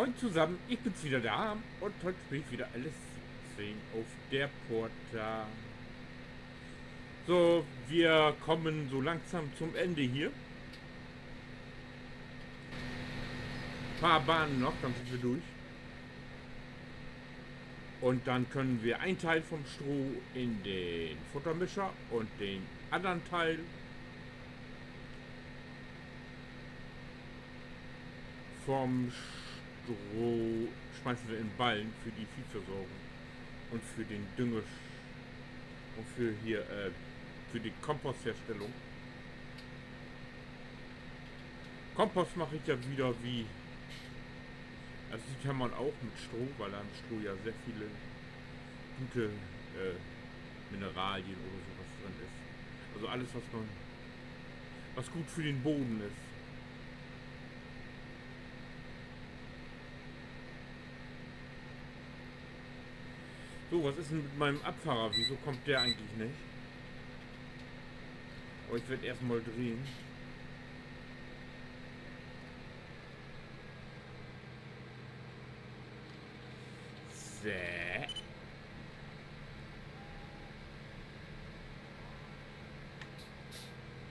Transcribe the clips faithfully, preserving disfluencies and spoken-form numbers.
Moin zusammen, ich bin's wieder, der Harm, und heute spiele ich wieder L S siebzehn auf der Porta. So, wir kommen so langsam zum Ende hier. Paar Bahnen noch, dann sind wir durch. Und dann können wir einen Teil vom Stroh in den Futtermischer und den anderen Teil vom Stroh schmeißen wir in Ballen für die Viehversorgung und für den Dünger und für hier, äh, für die Kompostherstellung. Kompost mache ich ja wieder wie, also das kann man auch mit Stroh, weil da im Stroh ja sehr viele gute, äh, Mineralien oder sowas drin ist. Also alles, was man, was gut für den Boden ist. So, was ist denn mit meinem Abfahrer? Wieso kommt der eigentlich nicht? Oh, ich werd erst mal drehen. So. Der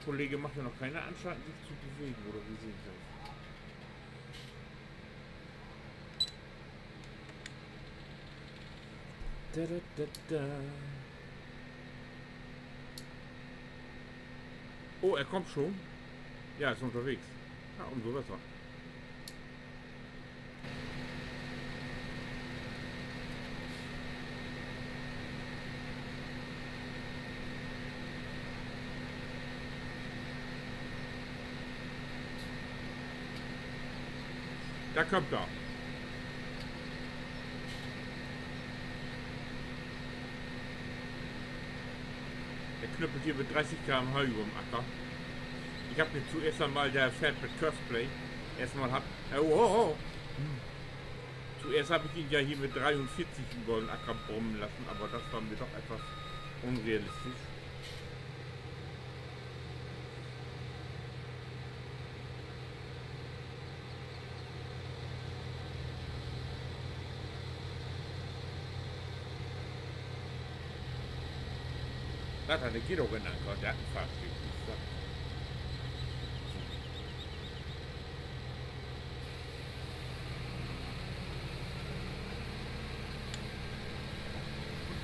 Kollege macht ja noch keine Anstalten, sich zu bewegen, oder wie sehe ich das? Da, da, da, da. Oh, er kommt schon. Ja, ist unterwegs. Ja, umso besser. Da kommt er. Der knüppelt hier mit dreißig K M H überm Acker. Ich hab den zuerst einmal, der fährt mit Courseplay. Erstmal hab, oh, oh, oh. Hm. Zuerst hab ich ihn ja hier mit dreiundvierzig übern Acker brummen lassen, aber das war mir doch etwas unrealistisch. Dat hat de Gitt ok in Anker, de hat en Fahrstück, is dat.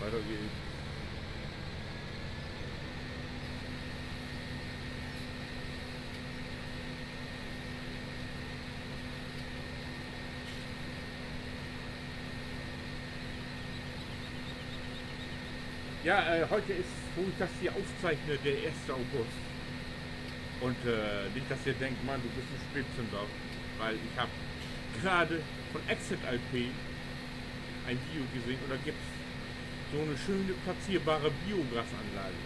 Weiter geht's. Ja, äh, heute ist, wo ich das hier aufzeichne, der erste August. Und, äh, nicht, dass ihr denkt, Mann, du bist ein Spätzünder, weil ich hab gerade von Exit L P ein Video gesehen und da gibt's so eine schöne platzierbare Biogasanlage.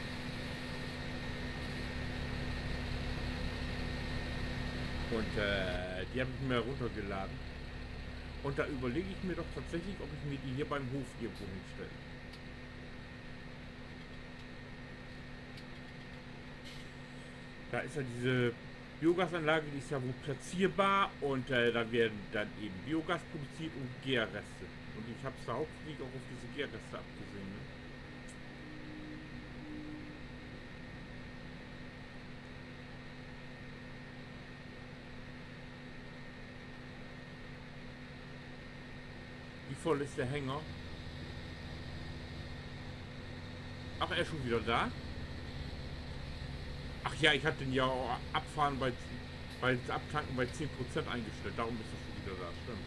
Und, äh, die hab ich mir runtergeladen. Und da überlege ich mir doch tatsächlich, ob ich mir die hier beim Hof irgendwo hinstelle. Da ist ja diese Biogasanlage, die ist ja wohl platzierbar und, äh, da werden dann eben Biogas produziert und Gärreste. Und ich hab's da hauptsächlich auch auf diese Gärreste abgesehen, ne? Wie voll ist der Hänger? Ach, er ist schon wieder da? Ach ja, ich hatte den ja auch abfahren bei, bei Abtanken bei zehn Prozent eingestellt. Darum ist er schon wieder da, stimmt.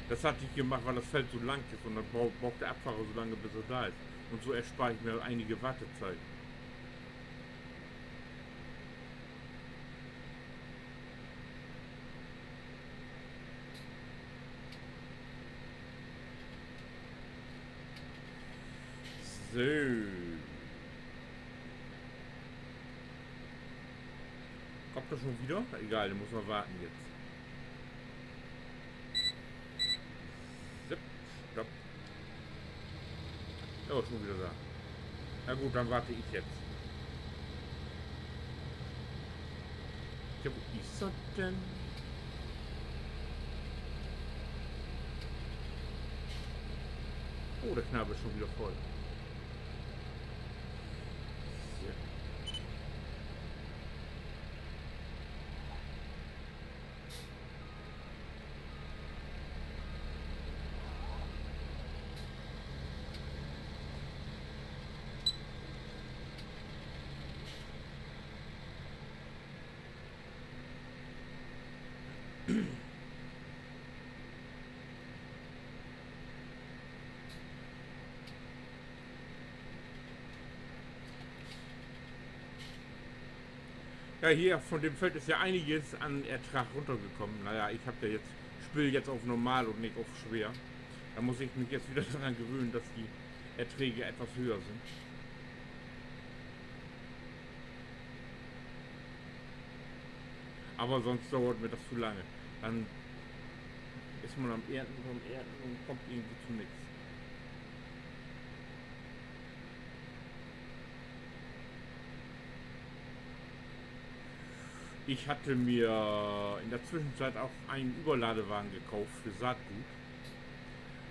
Das hatte ich gemacht, weil das Feld so lang ist und dann brau-, braucht der Abfahrer so lange, bis er da ist. Und so erspare ich mir einige Wartezeit. So. Kommt er schon wieder? Egal, der muss noch warten jetzt. Zip, stopp. Oh, schon wieder da. Na gut, dann warte ich jetzt. Ja, wo ist das denn? Oh, der Kneipe ist schon wieder voll. Sehr. Ja, hier von dem Feld ist ja einiges an Ertrag runtergekommen. Naja, ich hab ja jetzt, spiel jetzt auf normal und nicht auf schwer. Da muss ich mich jetzt wieder daran gewöhnen, dass die Erträge etwas höher sind. Aber sonst dauert mir das zu lange. Dann ist man am Ernten, am Ernten und kommt irgendwie zu nichts. Ich hatte mir in der Zwischenzeit auch einen Überladewagen gekauft für Saatgut.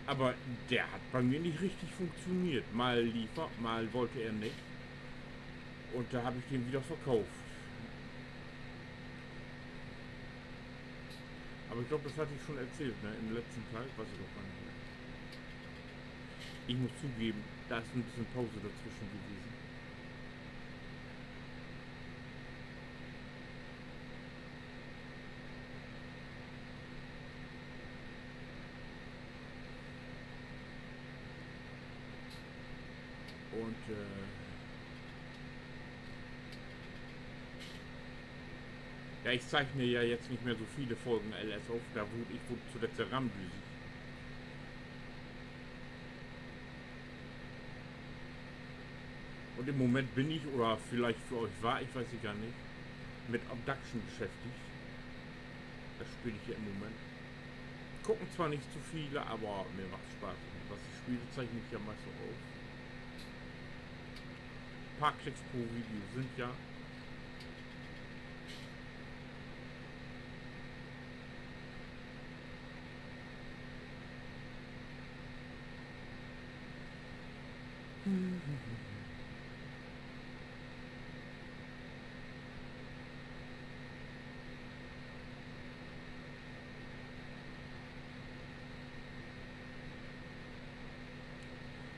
Aber der hat bei mir nicht richtig funktioniert. Mal liefert, mal wollte er nicht. Und da hab ich den wieder verkauft. Aber ich glaub, das hatte ich schon erzählt, ne? Im letzten Teil, weiß ich doch gar nicht mehr. Ich muss zugeben, da ist ein bisschen Pause dazwischen gewesen. Und, äh, ja, ich zeichne ja jetzt nicht mehr so viele Folgen L S auf, da wurde ich wohl zuletzt sehr rammdüsig. Und im Moment bin ich, oder vielleicht für euch war, ich weiß es gar nicht, mit Obduction beschäftigt. Das spiele ich ja im Moment. Gucken zwar nicht zu viele, aber mir macht's Spaß. Und was ich spiele, zeichne ich ja meist auch auf. Paar Klicks pro Video sind ja.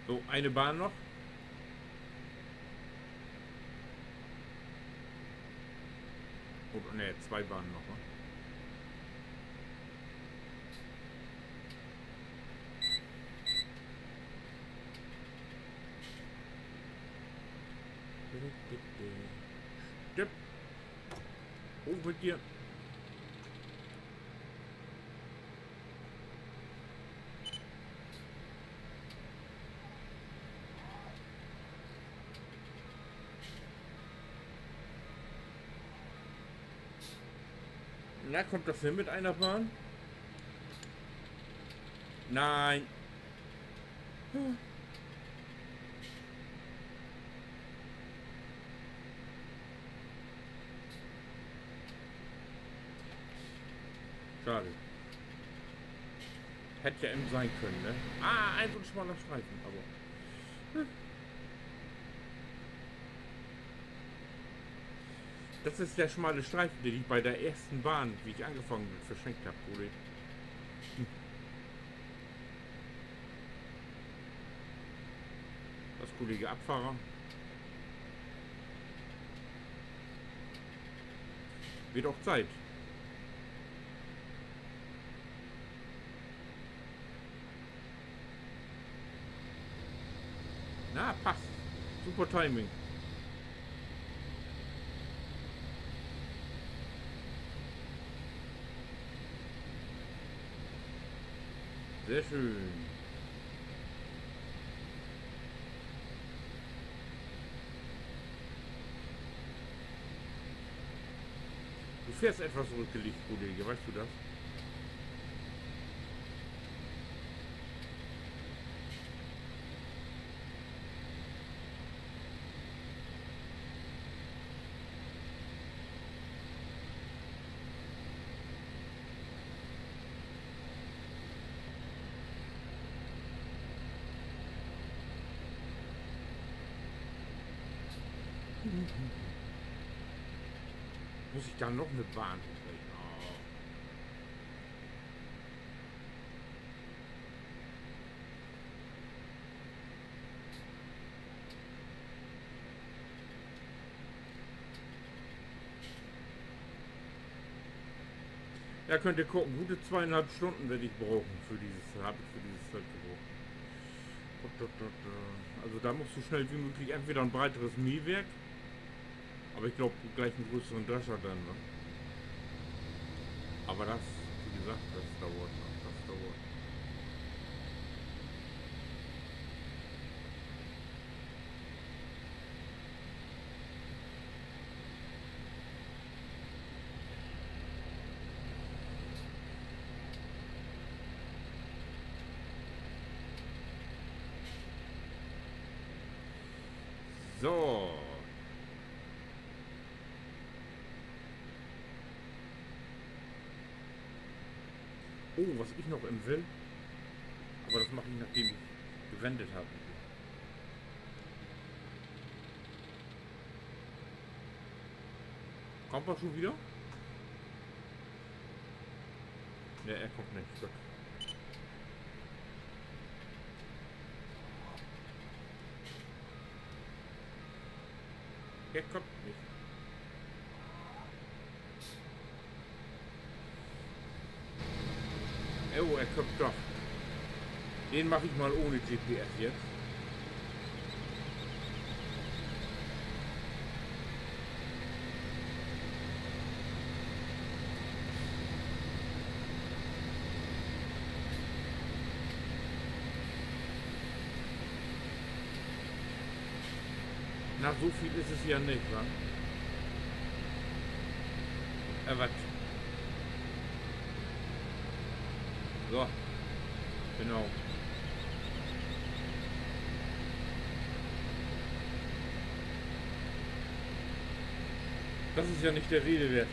So, eine Bahn noch. Oh, nee, zwei Bahnen noch, wa? Stimmt. Hoch mit dir. Na, kommt das hin mit einer Bahn? Nein. Schade. Hätt ja eben sein können, ne? Ah, ein so ein schmaler Streifen, aber, hm. Das ist der schmale Streifen, den ich bei der ersten Bahn, wie ich angefangen bin, verschenkt hab, oder? Hm. Das Kollege Abfahrer. Wird auch Zeit. Na, passt. Super Timing. Sehr schön. Du fährst etwas rückgelig, Kollege, weißt du das? Muss ik dor noch 'ne Bahn hinleggen? Oh. Ja, köönt ji kieken, gute tweeunhalf Stunnen will ik bruken för dieses, hebb ik för dieses Feld bruukt. Dot, dot, dot, äh, also dor muss so snell wie mööglich entweder en breiteres Mähwark, aver ik glööv, glieks en grötteren Drescher denn, ne? Aver dat, wie gesagt, dat duert noch, dat duert. So. Oh, wat ik noch even will. Aver dat maak ik, nadem ik gewendt heff. Kummt he schon wedder? Nee, he kummt nich. Goot. He kummt nich. Oh, he kummt doch. Den maak ik mal ahn G P S nu. Na, so veel is dat ja nich, wa? Äh, wat? So. Genau. Dat is ja nich de Rede weert.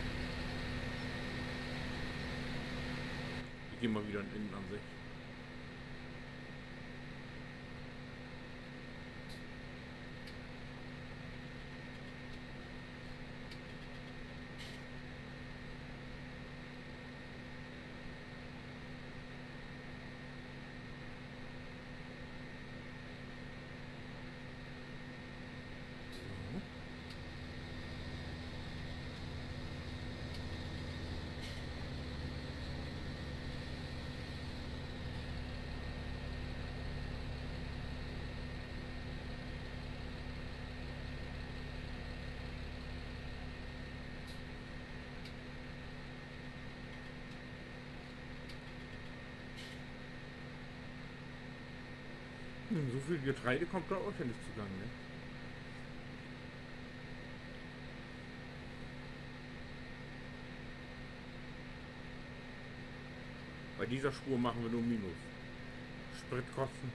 Ik geh mal wedder in Innenansicht. Hm, so veel Getreide kummt dor ok ja nich togang, ne? Bi disse Spoor maakt wi nu Minus. Spritkosten.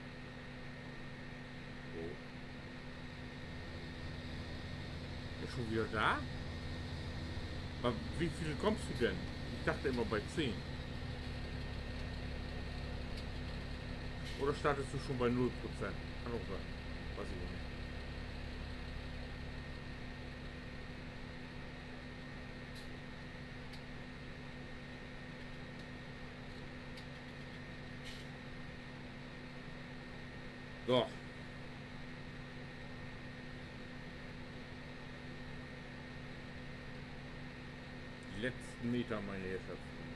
So. Is schon wedder dor? Aver wo veel kummst du denn? Ik dacht immer bi zehn. Oder startest du schon bi null Prozent? Kann ok ween. Weet ik ok nich. So. De letzten Meter, mien Herrschaften. So.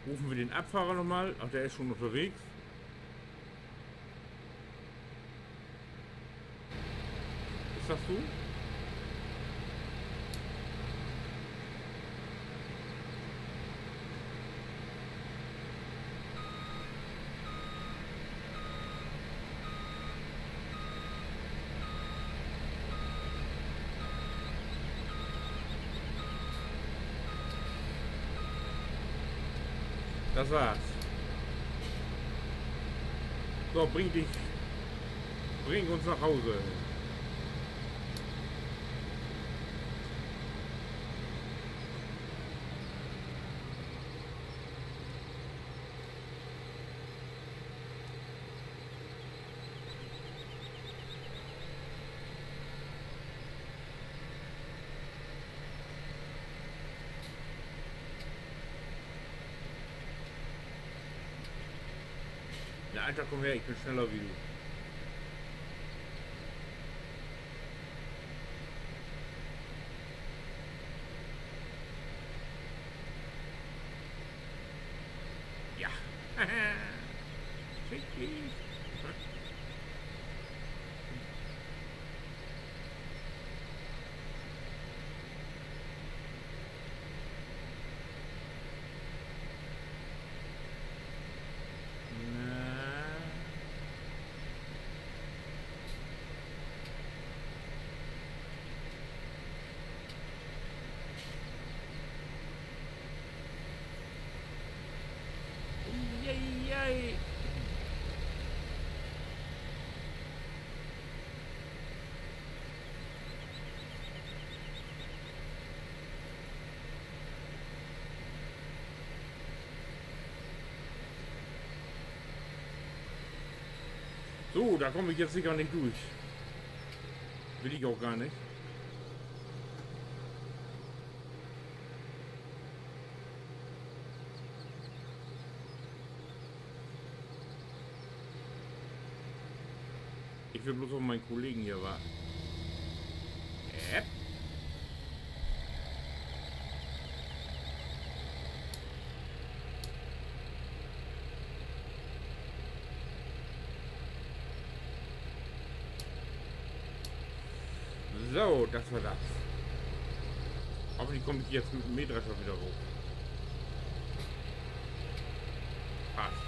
Ropen wi den Abfahrer noch mal. Ach, de is schon ünnerwegens. Is dat so? Das war's. So, bring dich, bring uns nach Hause. Na, Alter, komm her, ich bin schneller wie du. Ja. Fick dich. Na. Uiuiui. So, da komm ik jetzt seker nich dörch. Will ik ok gor nich. Ik will bloots op mien Kollegen hier warten. Yep. So, dat weer dat. Hoffentlich kumm ik hier mit 'n Mähdrescher wedder rop. Passt.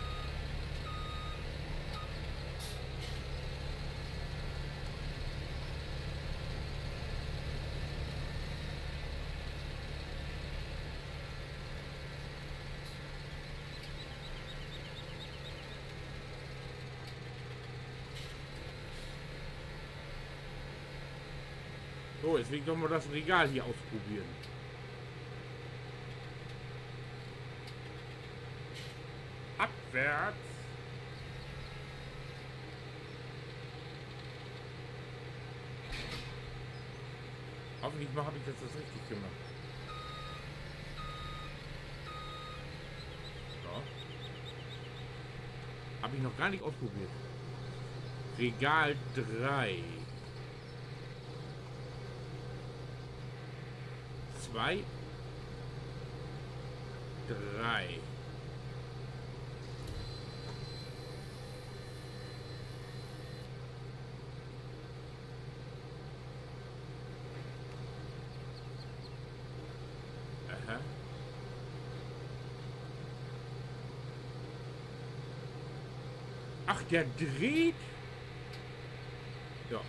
So, jetzt will ik doch mal dat Regal hier ausproberen. Abwärts. Hoffentlich mal hab ik dat, dat richtig maakt. So. Hab ik noch gor nich utprobeert. Regal dree. Twee. Dree. Aha. Ach, de dreiht? Ja.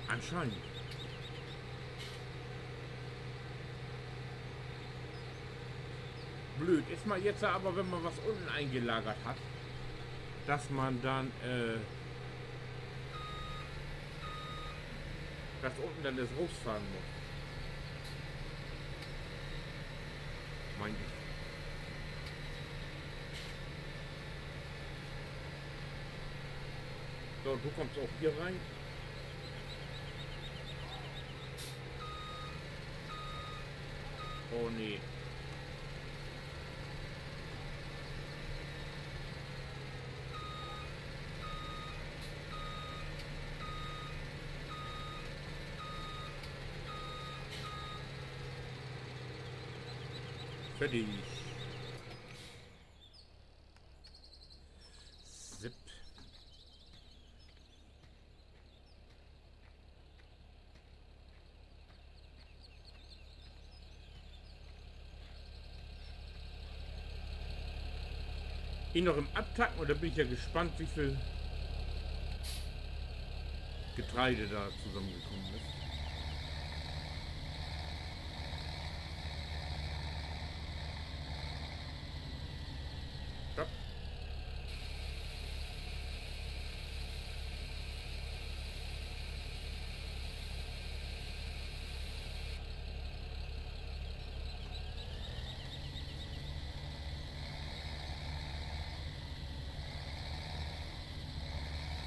Anscheinend. Blööd is man jetzt aver, wenn man wat unnen inlagert hett, dat man denn, äh, dat unnen denn eerst rutfahren mutt. Meen ik. So, du kummst ok hier rin. Oh nee. Fertig. Sipp. Hier noch an'n Aftacken, un denn bün ik ja gespannt, wo veel Getreide dor tosamenkamen is.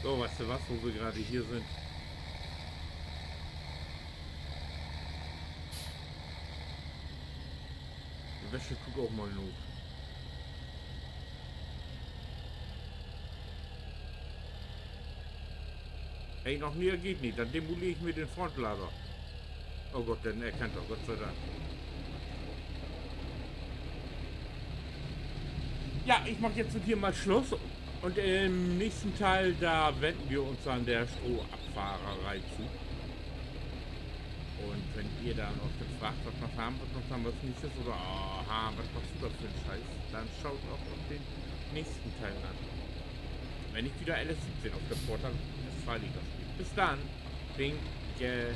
So, weetst du wat, wo wi graad hier sünd? De Wäsch tuut ok mal Noot. Ey, noch mehr geiht nich. Denn demoleer ik mi den Frontlader. Oh Gott, den erkennt er, Gott sei Dank. Ja, ich mach jetzt hier mal Schluss. Und im nächsten Teil, da wenden wir uns dann der Strohabfahrerei zu. Und wenn ihr dann euch dann fragt, was macht Harm, was macht Harm als nächstes oder, ah, Harm, was machst du da für einen Scheiß, dann schaut auch auf den nächsten Teil an. Wenn nicht wieder L S siebzehn auf der Portal, das zweite Ligaspiel. Bis dann. Winke.